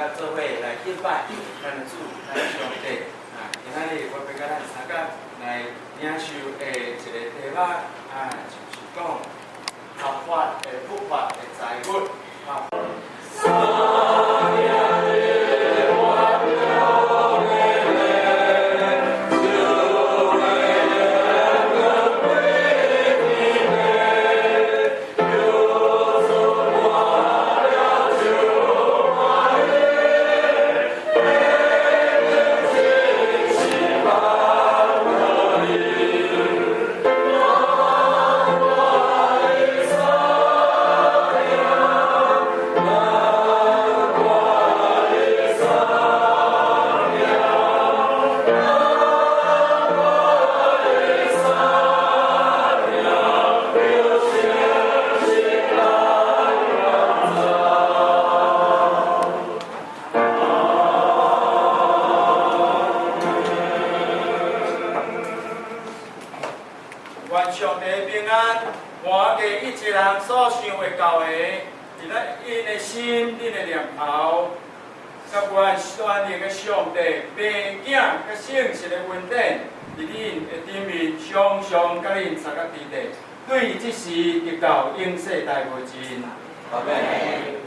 佮做伙來敬拜咱的主，咱的上帝。啊，今仔日我欲佮咱相共來領受的一個題目啊，就是講合法的不法的財物。啊。願上帝平安，瞞過一切人所想會到的，佇咱𪜶的心、恁的念頭，佮願全能的上帝、父子佮聖神的恩典，佇恁的頂面常常佮恁相佮佇咧，對這時直到永世代無盡。阿門。